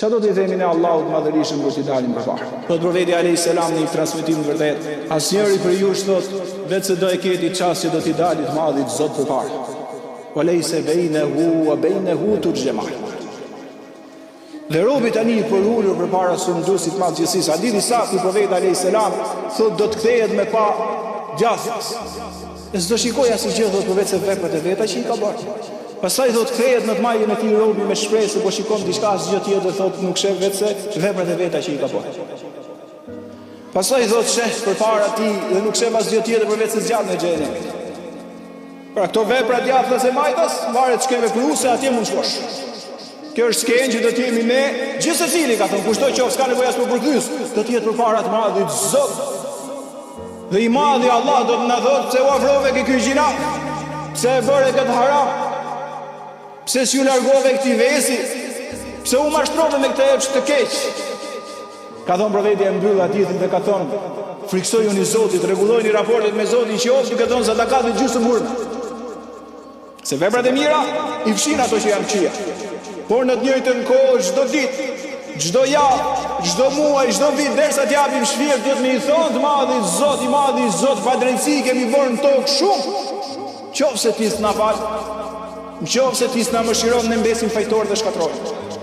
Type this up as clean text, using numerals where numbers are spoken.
Ça do t'i themi ne Allahut të Madhërishëm kur t'i dalim përpara? Thotë Profeti alejhi selam në një transmetim të vërtetë, Asnjëri prej jush thotë, veçse do e ketë një çast që do t'i dali të Madhit Zot përpara. Wa lejse bejnehu wa bejnehu turxheman. Dhe robi tani i përulur përpara sunduesit të madh të gjithësisë, hadith i saktë i Profetit alejhi selam, thotë do të kthehet me pa djathtas. E s'do shikojë asnjë gjë thotë përveç se veprat e veta që i ka bërë. Pastaj thotë kthehet në të majtën e tij robi me shpresë se po shikon diçka asgjë tjetër thotë nuk sheh veçse veprat e veta që i ka bërë. Pastaj thotë sheh përpara tij dhe nuk sheh asgjë tjetër përveç se zjarrin e xhehenemit. Pra këto vepra djathtas e majtas varet ç'ke vepru se atje mund shkosh. Kjo është skenë që do të jemi ne, gjithsecili ka thënë, kushdo qoftë s'ka nevojë as për përkthyes, do të jetë përpara të madhit Zot. Dhe i madhi Allah do të na thotë pse u afrove ke ky gjynah? Pse e bëre këtë haram? Pse s'ju largove këtij vesi? Pse u mashtrove me këtë epsh të keq? Ka thonë profeti e mbyll hadithin dhe ka thonë friksojuni Zotit, rregullojini raportet me Zotin qoftë duke dhënë sadakat dhe gjysmë hurme. Se veprat e mira i fshin ato që janë këqija. Por në të njëjtën kohë çdo ditë, çdo javë, çdo muaj, çdo vit derisa të japim shpirt duhet me i thonë të madhit Zot i madhi Zot padrejtësi kemi bërë në tokë shumë. Qoftë se ti s'na fal, në qoftë se ti s'na mëshiron ne mbesim fajtorë dhe shkatërrohemi.